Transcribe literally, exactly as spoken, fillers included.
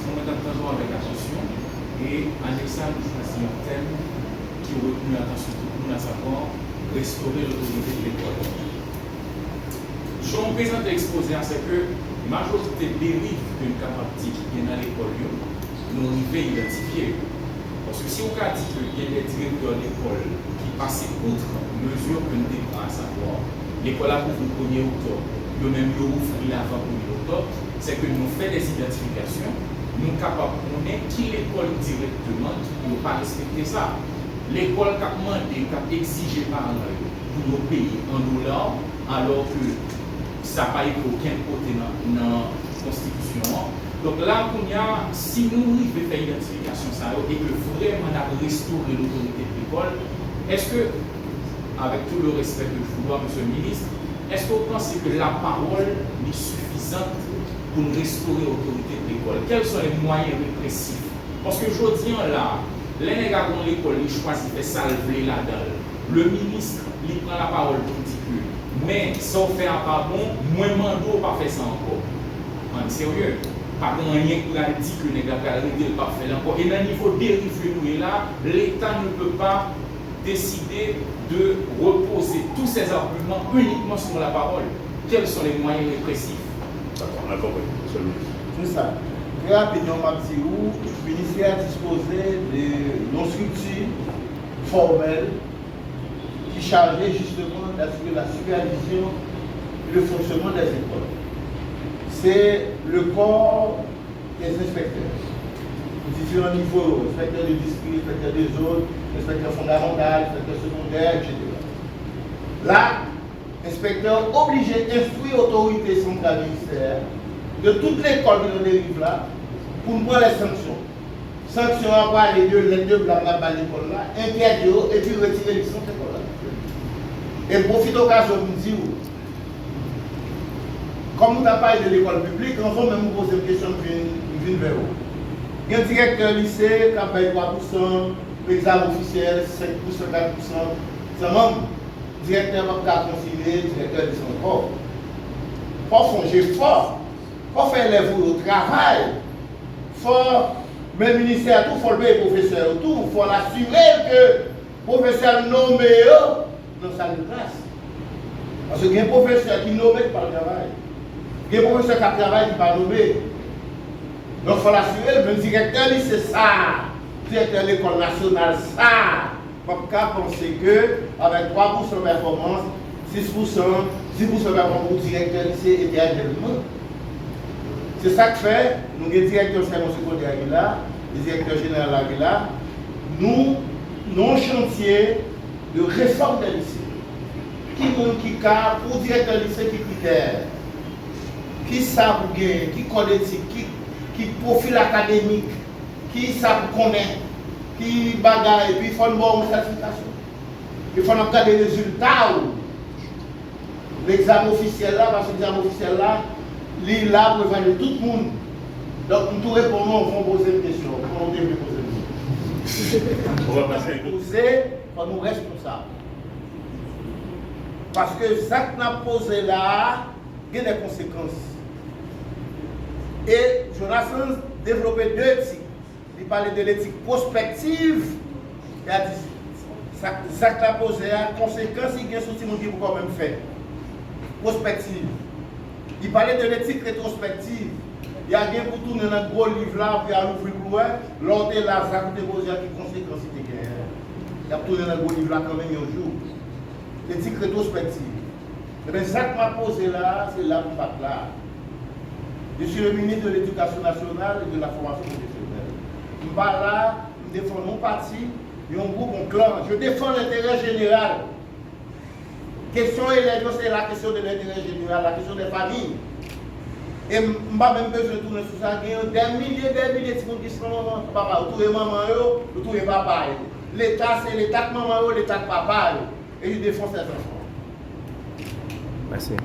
Mwen t ap tande w avèk atansyon, e ane sa a, nou chwazi yon tèm ki retni atansyon tout moun, asavwa restore lotorite de lekòl. Jan w prezante ekspoze a, se ke majorite deriv ke n kapab di ki gen nan lekòl yo, nou rive idantifye yo. Paske si w ka di ke gen de direktè lekòl ki pase outre mezi ke n te pran, asavwa lekòl ap ouvri premye oktòb, yo menm yo ouvri l avan premye oktòb, se ke nou fè de idantifikasyon, nou kapab konnen ki lekòl dirèkteman ki yo pa respekte sa. Lekòl k ap mande, k ap egzije paran yo pou yo peye an dola, alò ke sa pa ekri okenn kote nan, nan konstitisyon an. Donk la, kounye a, si nou rive fè idantifikasyon sa yo e ke vrèman n ap restore lotorite de lekòl, èske, avec tout le respect que je vous dois, Monsieur le Ministre, èske w panse ke lapawòl li sifizan pou n restore otorite de lekòl? Quels sont les moyens répressifs? Paske jodi an la, lè nèg a gon lekòl, li chwazi fè sa l vle ladan l. Le ministre, li pran lapawòl pou l di ke, men, sa w fè a pa bon, mwen mande w pa fè sa ankò. Ann serye. Pa gen anyen k pral di ke nèg la pral rete, l p ap fè l ankò. E nan nivo derive nou ye la, Leta ne peut pas décider de reposer tous ses arguments uniquement sur la parole. Quels sont les moyens répressifs? Dakò, n ap konprann, Mesye le Ministre. Se sa. Trè rapidman, m ap di ou, ministè a dispoze de yon estrikti fòmèl ki chaje justement d'assurer la supervision et le fonctionnement des écoles. C'est le corps des inspecteurs. Diferan nivo yo, enspektè de distri, enspektè de zòn, enspektè fondamantal, enspektè segondè, et cetera. La, enspektè yo oblije enstwi otorite santral ministè a de tout lekòl ki nan deriv la pou n pran lè sanksyon. Sanksyon an prale de lèt de blam n ap bay lekòl la, entèdi yo, epi retire lisans lekòl la. E m pwofite okazyon pou m di w, kòm nou t ap pale de lekòl piblik, anvan menm ou poze m kesyon, m vin, m vin vè ou. Gen direktè lise k ap bay twa pousan pou egzamen ofisyèl, senk pousan, kat pousan. Zanmanm, direktè p ap ka konsidere direktè lise ankò. Fò w fè yon jefò, fò w fè elèv ou yo travay, fò, men ministè a tou, fò l peye pwofesè yo tou, fò l asire ke pwofesè l nonmen yo nan sal de klas. Paske gen pwofesè ki nonmen ki pa al travay. Gen pwofesè k ap travay ki pa nonmen. Donk, fò l asire l, men direktè lise sa a, direktè lekòl nasyonal sa a, p ap ka panse ke avèk twa pousan pèfòmans, sis pousan, dis pousan pèfòmans pou direktè lise etènèlman. Se sa k fè nou gen direktè sèman segondè ki la, direktè jeneral la ki la. Nou, nou chantye de réforme des lycées. Ki moun ki ka, pou direktè lise, ki kritè, ki sa pou genyen, ki kòd etik, ki, ki pwofil akademik, ki sa pou konnen, ki bagay, epi fò n ba w yon sètifikasyon. E fò n ap gade rezilta w. Egzamen ofisyèl la, paske egzamen ofisyèl la, li la pou evalye tout moun. Donk, m tou reponn ou, fò w poze m kesyon, kòman w te vle poze m li. Poze, fò nou responsab. Paske zak n ap poze la a, gen de konsekans. E Jonathan devlope de etik. Li pale de letik pwospektiv, e a di, sa, zak la poze a, konsekans li gen sou timoun ki poko menm fèt. Pwospektiv. Li pale de letik retwospektiv. Y a gen pou tounen nan gwo liv la, pou y al ouvri pou wè, lè w te la, zak ou te poze a, ki konsekans li te genyen. Y ap tounen nan gwo liv la kanmenm yon jou. Letik retwospektiv. Ebyen, zak m ap poze la a, se la pou bat la. Je suis le ministre de l'Éducation nationale et de la formation professionnelle. M pa la, m defann yon pati, yon gwoup, yon klan. Je défends l'intérêt général. Kesyon elèv yo, se la kesyon de l'intérêt général, la kesyon de fanmi. E m, m pa menm bezwen tounen sou sa. Gen yon dè milye, dè milye timoun ki san manman, san papa. Yo touye manman yo, yo touye papa yo. Leta, se Leta k manman yo, Leta k papa yo. Et je défends ces enfants. Mèsi.